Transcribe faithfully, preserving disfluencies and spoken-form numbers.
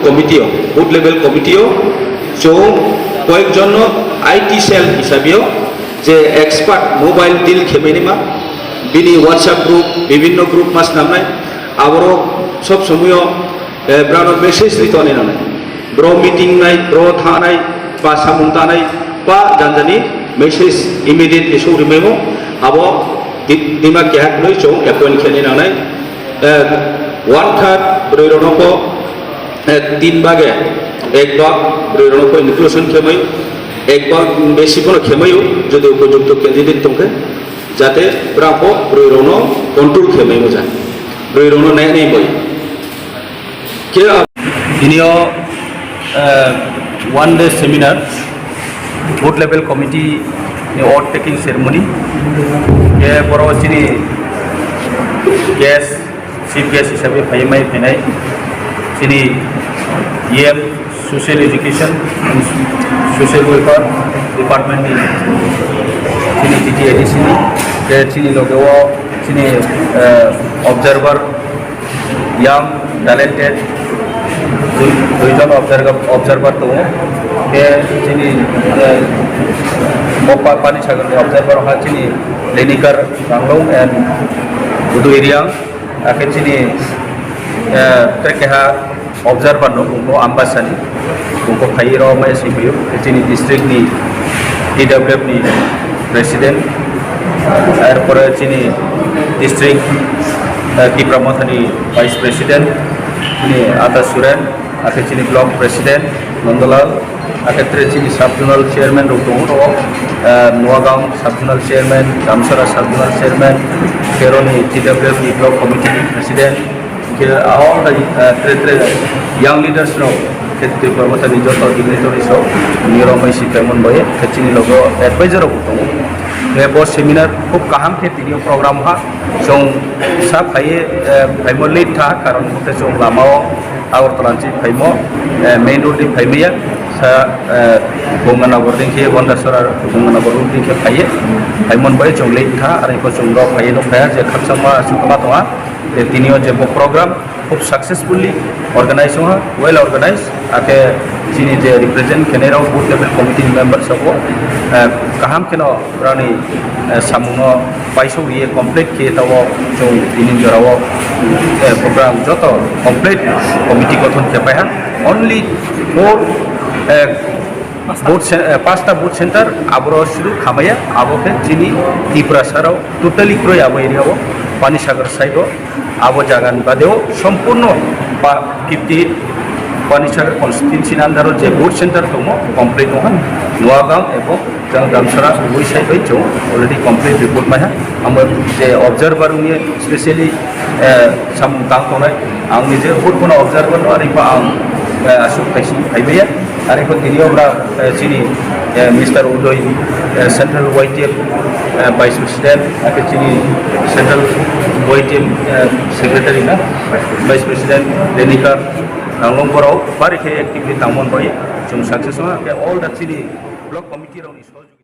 Committee o, booth level committee o chwng koyekjon no I T cell hisabio je expert mobile deal khe mani ma, bini WhatsApp group, bibinno group ma swnamnai, aborok sob somoyo, eh, brano message ri toni nanai. Bro meeting nai, bro thanai, ba samung tanai, ba janjani message immediately sori maimo, abo di-, dima keha kwnwi chwng appoint khe nanai. Eh, one third bwrwi rokno ko, eh, tin bage ek bag bwrwi rokno ko inclusion khe mai, ek bag besi bono khe maio, jodi upojukto candidate tongkhe, jate brao ko bwrwi rokno control khe mai moja, bwrwi rokno nai nai bai. Khe tinio, eh, one day seminar, booth level committee ni oath taking ceremony. Khe boro chini guest, chief guest hisabe phaiwi mai phainai chini E M social education and social welfare department ni chini T T A D C ni, khe chini loge o chini, eh, observer, young, talented, dui, duijon observer, observer tongo. Khe chini, eh, bo pa-, Panisagar ni observer ha chini Lenikar Ranglong and Udu Iriang. Akhe chini, eh, tei keha observer no bungko Ambasani, bungko phaiwi rw mai si phaiyo, chini district ni T W F ni president, erpore chini district, eh, Tipra Motha ni vice president, chini Ata Suren, akhe chini block president Nandalal, akhe tere chini sub zonal chairman rok tongo, eh, Noagaon sub zonal chairman, Damsara sub zonal chairman, Keroni T W F ni block committee ni president, khe all the, eh, tere tere young leaders rok, khe Tripura Mothani joto dignitaries rok, nirok mai si phaimon bai, khe chini logo advisor rok bo tongo. Khe bo seminar khub kaham khe tini o program ha, chwng sa phaiye, eh, phaimo late tha, karon hwnkhe chwng lama o Agartala ni phaimo, eh, main road ni phaimaya, sa, eh, Ganganagar ni khe, Gandasara Ganganagar road ni khe phaiye, phaimon bai chwng late kha, aroni pho chwng rok phaiye nukphaya je khakchangma aswk ma tongha, je tini o je bo program khub successfully organize wngha, well organized, akhe chini je represent khenai rok booth level committee ni members rok bo, eh, kaham kheno Brani, eh, samungno paisok riye complete khe tao chwng tini jorao, eh, program joto complete committee gothon khe paiha. Only four, eh, booth ce-, eh, pasta booth center aboro sudu khamaya, abo khe chini Tiprasarao totally kroi abo area o, Panisagar side o. Abo jaga ni bade o sompurno pa-, fifty Panisagar constituency ni under o je booth center tongo, complete wngkha Noagaon ebong jang Damsara ui side bai chwng already complete report maiha. Amo je observer wngya specially, eh, samung tang tongnai, ang nije hut bono observer no, ari ba ang, eh, aswk kaisa phaibai ya. Ari kho tini obra, eh, chini, eh, Mister Udoy, eh, Central Y T F, eh, Vice President, ake chini Central Y T F, eh, Secretary na, Vice President Renika Nanglong borok bari khe actively tangmon bai chwng success ma, ake all the chini block committee rokni sahajogita.